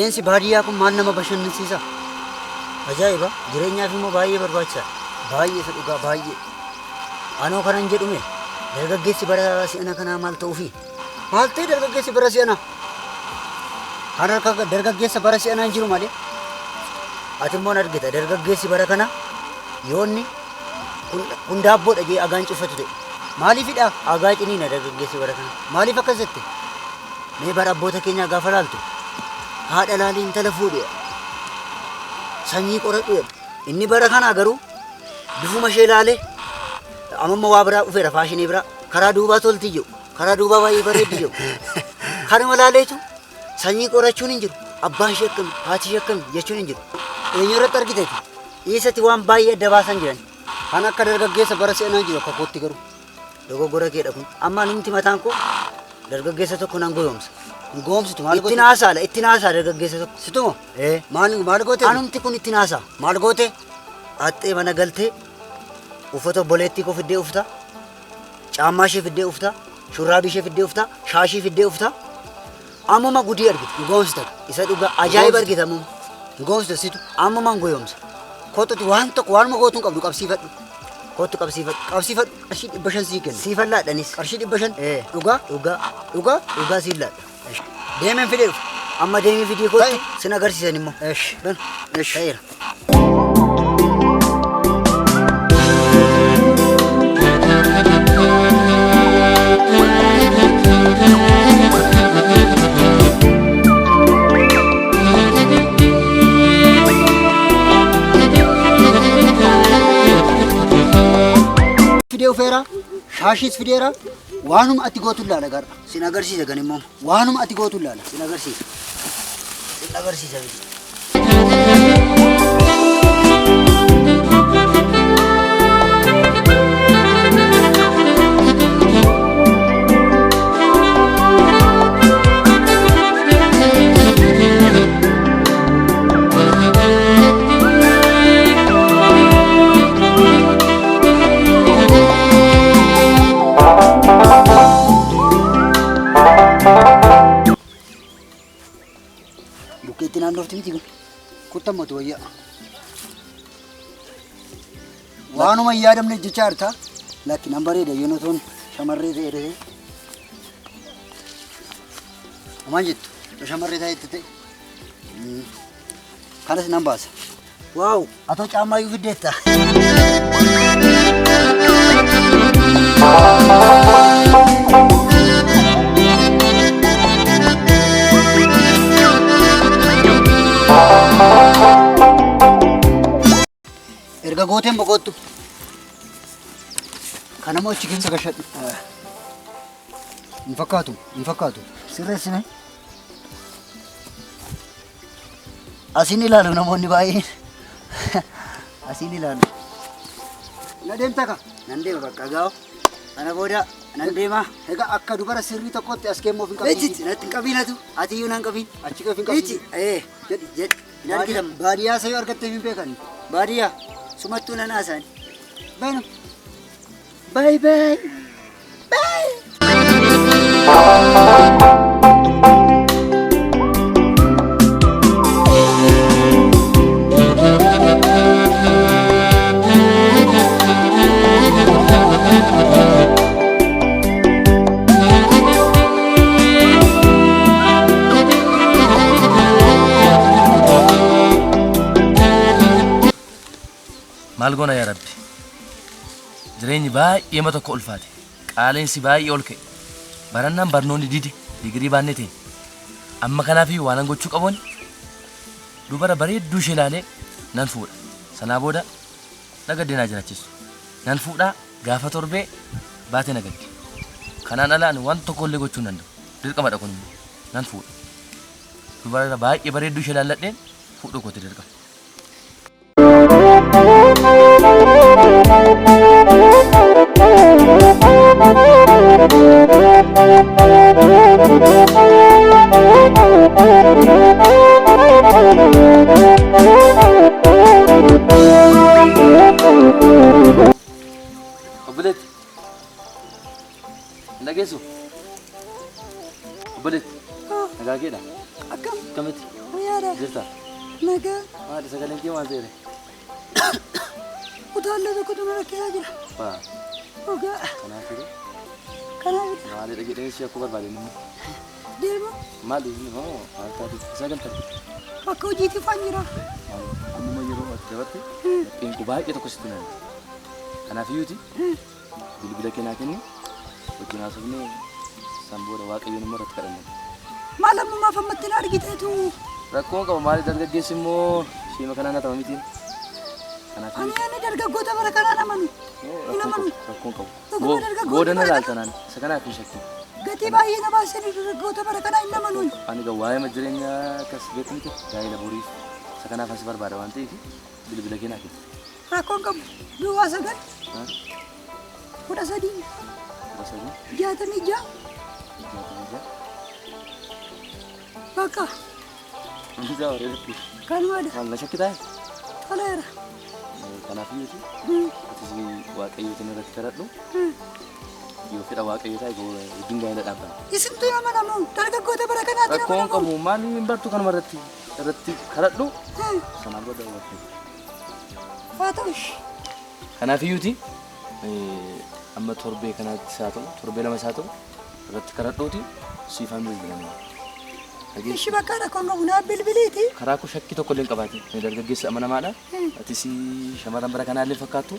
Qilleensi baadiyyaa kun maal nama bashannansiisa? Ajaa'iba! Jireenyaaf immoo baay'ee barbaachisaadha. Baay'ee isa dhugaa baay'ee. Anoo kanan jedhume dargaggeessi bara si'ana kanaa maal ta'uufi? Maal ta'e dargaggeessi bara si'anaa? Kan harka dargaggeessa bara si'anaa hin jiru malee. Ati immoo hin argita dargaggeessi bara kana yoonni kun daabboodha jee agaan cufatu ta'e. Maaliifidha agaa ciniina dargaggeessi bara kana? Maaliif akkas jette? Mee bara abboota keenyaa gaafa laaltu haadha laalii intala fuudhu jedha. Sanyii qoradhu jedha. Inni bara kanaa garuu bifuma ishee laalee amamma waa biraa dhufeera faashinii biraa karaa duubaa tolti jedhu karaa duubaa baay'ee bareeddi jedhu. Kanuma laaleetu sanyii qorachuun hin jiru. Abbaan ishee akkami haati ishee akkami jechuun hin jiru. Eenyu irratti argiteeti? Dhiisati waan baay'ee adda baasan jiran. Kan akka dargaggeessa bara si'anaa jiru akka kootti garuu. Dogoggora keedha kun. Amma anumti mataan koo dargaggeessa tokko nan goyoomsa. Hin goomsitu maal goote? Ittiin haasaadha, ittiin haasaa dargaggeessa tokko. Situmo? Ee. Maal maal goote? Anumti kun ittiin haasaa. Maal goote? Haxxee mana galtee uffata obboleettii koo fiddee uffata. Caammaa ishee fiddee uffata. Shurraabii ishee fiddee uffata. Shaashii fiddee uffata. Ammuma gudii argita. Hin goomsita. Isa dhugaa ajaa'iba argita ammuma. Hin goomsita situ. Ammuma hin goyoomsa. Kottuti waan tokko waanuma gootuu hin qabdu qabsiifadhu. Kottu qabsiifadhu. Qabsiifadhu. Qarshii 500 sii kenna. Siifan laadhanis. Qarshii 500? Ee. Dhugaa? Dhugaa. Dhugaa? Dhugaa siin laadha. Deemeen fidee dhufa. Amma deemii fidii kottu sin agarsiisan immoo. Esh. Ben. Esh. Ta'eera. Fidee dhufeera, shaashiis fideera, waanuma ati gootu ilaala gar'a. Sin agarsiisa gan immoo. Waanuma ati gootu ilaala. Sin agarsiisa. Sin agarsiisa miti. Bukkeetti naannofti miti kun. Kuttammatu wayyaa. Waanuma hin yaadamne jecha arta. Lakki nan bareeda yoon otoon shamarree ta'e ta'e. Maal jettu? Yoo shamarree ta'e ta'e. Kanas nan baasa. Waaw, atoo caammaa iyyuu fiddeetta. Erga gooteen boqottu. Kanammoo achi keessa gashadhu. Hin fakkaatu, hin fakkaatu. Sirreessime. Asiin ilaalu namoonni baay'een. Asiin ilaalu. Na deemta ka? Nan deema bakka gaa'o. Kana booda nan deema. Egaa akka dubara sirrii tokkotti as keemmoo of hin qabsiisin. Ichi natti hin qabiin atu. Ati iyyuu nan qabiin. Achi of hin qabsiisin. Ichi ee jedhi jedhi. Hin argitamu. Baadiyyaa isa yoo argatte hin beekan. Baadiyyaa sumattuu nan haasa'an. Bayno. Bye bye. Bye. Maal goona yaa Rabbi? Jireenyi baay'eema tokko ulfaate. Qaaleensi baay'ee ol ka'e. Barannaan barnoonni dide digirii baannee teenya. Amma kanaafiyyuu waanan gochuu qabu ani dubara bareedduu ishee ilaalee nan fuudha. Sanaa booda na gaddee naa jiraachisu. Nan fuudhaa gaafa torbee baatee na gaddi. Kanaan ala ani waan tokko illee gochuu hin danda'u. Dirqamadha kun immoo. Nan fuudha. Dubara baay'ee bareedduu ishee ilaalladheen fuudhuu kooti dirqama. Obboleetti. Hin dhageessu? Obboleetti. Nagaa keedha? Akkam? Akkamitti? Nagaadha. Jirta? Nagaa. Maali sagaleen kee maal ta'eere? Utaallee tokkotu na rakkisaa jira. Waa. Dhugaa. Kanaaf yeroo Kanaaf maalidha jedhee si akkoo barbaade immoo. Deema. Maali inni hoo maal taate isaa galtan? Bakka hojiitti faan jira. Ammuma yeroo ati dabarte lapheen koo baay'ee tokko sitti naan. Kanaaf iyyuuti bilbila kee naa kenni wajjin haasofnee san booda Waaqayyoon immoo irratti kadhanna. Maal ammumaaf ammatti na argiteetu? Rakkoon qaba maali dargaggeessi immoo shiima kanaan hatama miti. Kanaaf Ani dargaggoota bara kanaan amanu. Hin amanu. Rakkoon qabu. Dhuguma dargaggoota Booda na bara laalta naan isa kanaaf hin shakkin. Gatii baay'ee na baasanii dargaggoota bara kanaa hin amanu. Ani egaa waa'ee jireenya akkas beeku miti gaa'ela boriif isa kanaaf as barbaada waan ta'eef bilbila kee naa kenni. Rakkoon qabu duwwaa 9 13 13 66 66 Bakka. Isaa bareedutti. Kanumaadha. Maal na shakkitaa? Toleera. Kanaaf iyyuuti atis Waaqayyootiin irratti kadhadhu. Yoo fedha Waaqayyoo ta'e wajjin gaa'ela dhaabbanna. Isintu hin amanamu. Dargaggoota bara kanaatti hin Rakkoon amanamu. qabu maali hin bartu kanuma irratti kadhadhu. Sanaan booda hubattu. Haa ta'u ishee. Kanaaf iyyuuti amma torbee kanaatti isaa ta'u torbee lama isaa ta'u irratti kadhadhuuti siifaan bilbilamna. Ishi bakka rakkoon qabu naa bilbiliiti. Karaa koo shakkii tokko illee hin qabaatin. Ani dargaggeessa amanamaadha. Atis shamarran bara kanaa illee fakkaattu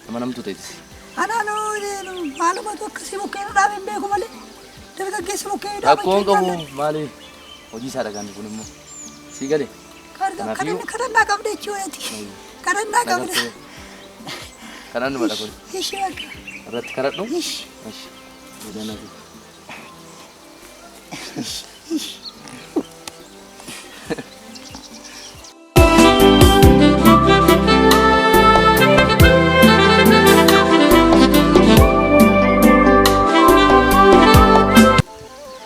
amanamtuu ta'etis. Anaanoo maalumatu akkasii mukkeen dhaabee hin beeku malee dargaggeessi mukkeen Rakkoon qabu maali hojii isaa dhagaan kun immoo sii galee. Kadhannaa qabda jechuudha. Kadhannaa qabda. Kadhannu badha kun. Ishi bakka. Irratti kadhadhu. Ishi. Ishi. Godhanaa. Ishi.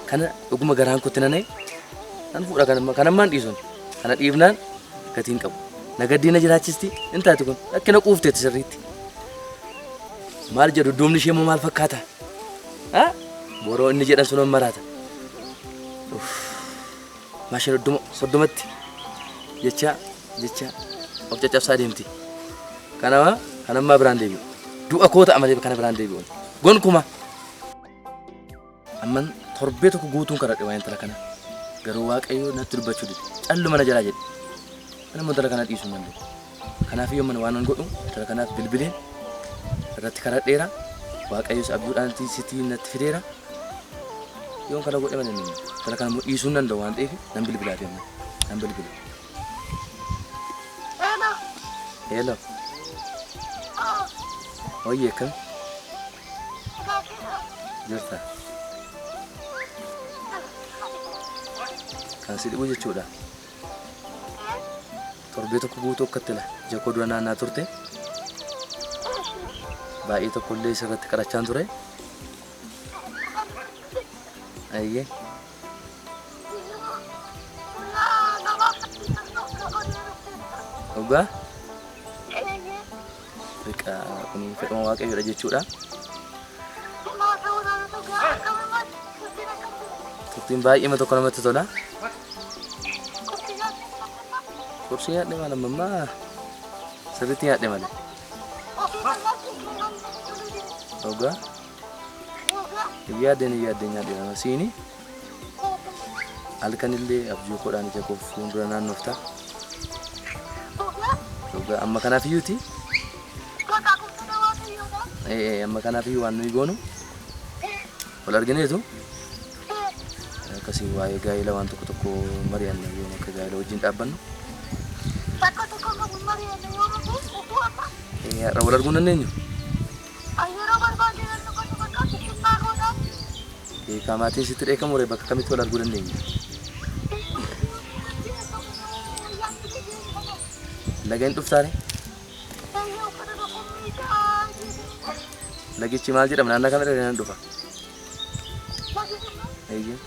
Kana dhuguma garaan kootti nana'e nan fuudha kan ammaan dhiisuun kana dhiifnaan gatiin qabu. Nagaddii na jiraachisti hin taatu kun rakkina quufteetti sirriitti. Maal jedhu duubni ishee immoo maal fakkaata? Boroo inni jedhan sun maraata. Maashee soddomatti jecha jecha of caccabsaa deemti. Kanama kan ammaa biraan deebi'u. Du'a koo ta'a malee kana biraan deebi'u. Gonkuma. Amman torbee tokko guutuun kadhadhe waan intala kana. Garuu Waaqayyo natti dubbachuu dide. Calluma na jalaa jedhe. Ani immoo intala kana dhiisuu hin danda'u. Kanaaf iyyuu mana waan an godhu intala kanaaf bilbileen irratti kadhadheera. Waaqayyos abjuudhaan sitti natti fideera. Yoon kana godhe malee inni intala kana immoo dhiisuu hin danda'u waan ta'eef nan bilbilaa deemna. Nan bilbila. Hello. Hooyyee akkam? Jirta. Kan si dhibu jechuudha. Torbee tokko guutuu akkatti la ija koo dura naannaa turte. Baay'ee tokkollee sirratti kadhachaan ture. Ayyee. Dhugaa? Egaa kun fedhuma Waaqayyoodha jechuudha. Turtiin baay'eema tokko namatti tola. Qursii nyaadhe maal amma ammaa sirriitti nyaadhe malee. Dhugaa? Yaaddeen yaaddeen nyaadhe nama siini. Halkan illee abjuu koodhaan ija koo fuuldura naannofta. Dhugaa amma kanaaf iyyuuti. Amma kanaaf iyyuu waan nuyi goonu wal argineetu akkasii waa'ee gaa'ela waan tokko tokko mari'anna yoom akka gaa'ela wajjin dhaabbannu. Har'a wal arguu hin dandeenyu? Maatiin sitti dheekkamu ree bakka kamitti wal arguu dandeenya? Laga hin dhuftaare? Lagichi maal jedhama? Naannoo kamirra nan dhufa? Eeyyee.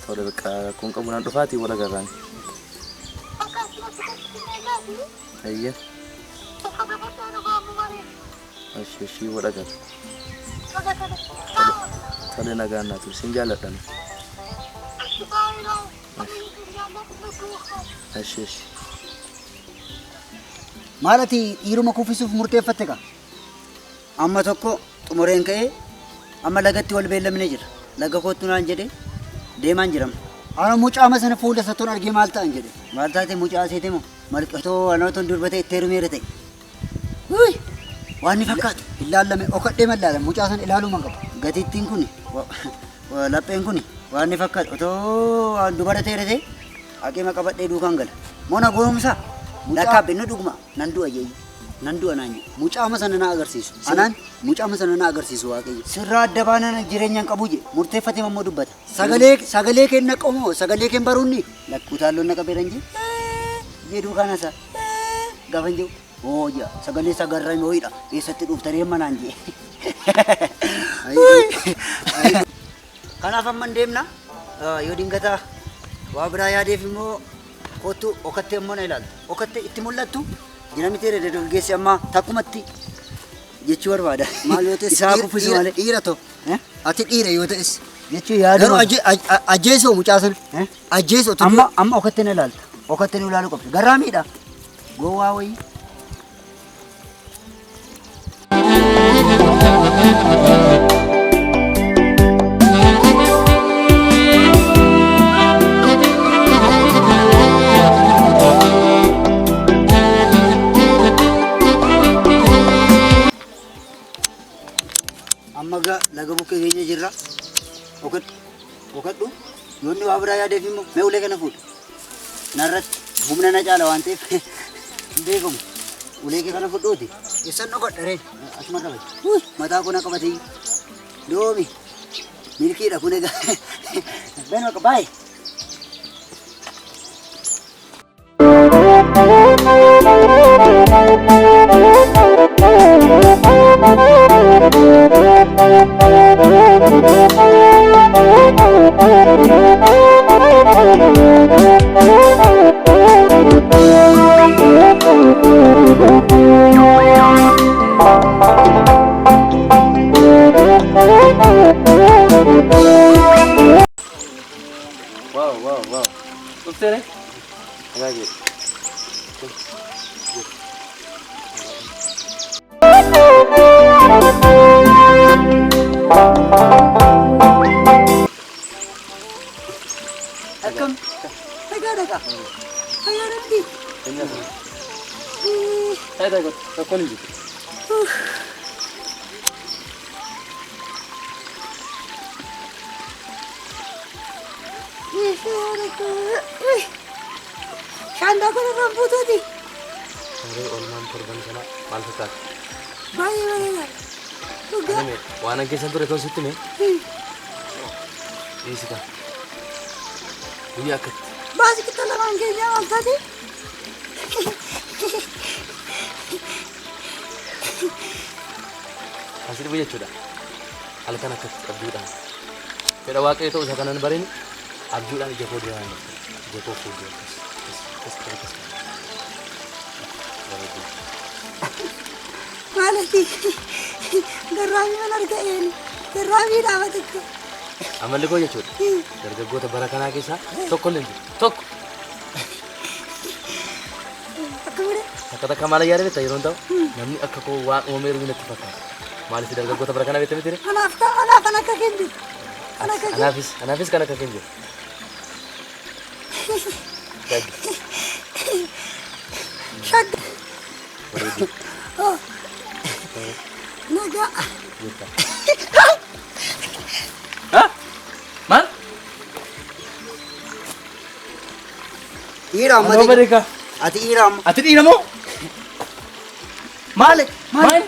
Tole bakka rakkoon qabu nan dhufaatii wal agarraan. Eeyyee. Ishi ishi wal agarra. Tole nagaan naa turi. Sin jaalladha. Eshi eshi. Maal ati dhiiruma kuffisuuf murteeffatte kaa? Amma tokko xumureen ka'ee amma lagatti wal beellamnee jira. Laga kottu naan jedhee deemaan jiram. Ana mucaama sana fuula isaatti argee maal ta'an jedhe. Maal taate mucaa seete moo? Malqatoo anootoon durba ta'e itti heerumeera ta'e. Uy! Waan ni fakkaatu. Ilaallame okadhee mallaalame mucaa sana ilaaluu man qabu. Gatittiin kuni lapheen kuni waan ni fakkaatu. Otoo waan dubara ta'eera ta'e haqima qabadhee duukaan gala. Mona goomsaa. Lakkaabbe nu dhuguma nan du'a jeeyyi. Nan du'a naan jedhe. Mucaama sana na agarsiisu. Anaan mucaama sana na agarsiisu Waaqayyo. Sirraa adda baanaan jireenya hin qabu jedhe. Murteeffatee ammoo dubbata. Sagalee sagalee kee na qomoo sagalee kee baruunni lakkutaalloon na qabeera hin jedhe. Jedhuu kana isaa. Gaafa hin jedhu. Oo jaa sagalee sagarra mooyidha. Eessatti dhuftanii amma naan jedhe. Kanaaf amma hin deemna. Yoo dingataa waa biraa yaadeef immoo kottu okattee immoo na ilaaltu. Okattee itti mul'attu dinamiti dargaggeessi amma takkumatti jechuu barbaada. Maal yoo ta'es Isaa kuffisu malee. Dhiira ta'u. Ati dhiira yoo ta'es. Jechuu yaaduma. Garuu ajjeesoo mucaa sana. Ajjeesoo Amma amma okattee na ilaalta. Okattee nu ilaaluu qabdu. Garraamiidha. Gowwaa wayii. Amma laga bukkee keenya jirra. Okadhu. Okadhu. Yoonni waa biraa yaadeef immoo mee ulee kana fuudhu. Narratti humna na caala waan ta'eef hin beekamu. Ulee kee kana fudhuuti. Eessan dhokadha ree? Asuma qabate. Mataa koo na qabate. Doomi. Milkiidha kun egaa. Benoo baay'ee. Wow wow wow. Dhuftee ree? Nagaa kee. Akkam? Nagaa nagaa. Fayyaa namni. Taayitaa godhu tokkoon hin jiru. Shaandaa kana irraan buutuuti. Saree oolmaan torban sana maal fakkaata? Baay'ee bareedaadha. Dhugaa. Anime waan an keessan ture toon sitti hime dhiisi kaa. Guyyaa akkatti. Baasii qixa lamaan keenyaa maal taate? Kan si dhibu jechuudha. Halkan akkatti abjuudhaan. Fedha Waaqayyo ta'uu isaa kanan bareen abjuudhaan ija koo duraan ija koo fuuldura akkas akkas akkas akkas. Bareedu. Maalati garraamii mana arga eeni. Garraamii dhaabate. Amalli koo jechuudha. Dargaggoota bara kanaa keessaa tokko illee hin jiru. Tokko. Akka bire. Takka takka maal yaada beektaa yeroo ta'u namni akka koo waan uumameeru natti fakkaata. Maaliif dargaggoota bara kanaa beekta miti ree? Anaaf anaaf kan akka kee hin jiru. Kan akka kee. Anaafis anaafis kan akka kee hin jiru. Shaggi. Shagga. Bareedu. Nagaa. Jirta. Ha? Maal? Dhiira amma. Anoo bareekaa. Ati dhiira amma. Ati dhiira moo? Maal? Maal?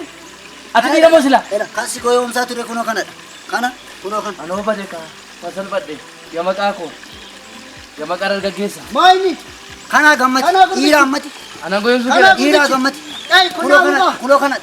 Ati dhiira moo sila? Kan si goyoomsaa ture kunoo kanadha. Kana kunoo kana. Anoo bareekaa. Masalfadhe. Yaa maqaa koo. Yaa maqaa dargaggeessa. Maayini? Kanaa gammati. Kanaa Dhiira ammati. Anaan goyoomsuu Kanaa keedha. Dhiira gammati. Ei, Kunoo kana kunoo kana.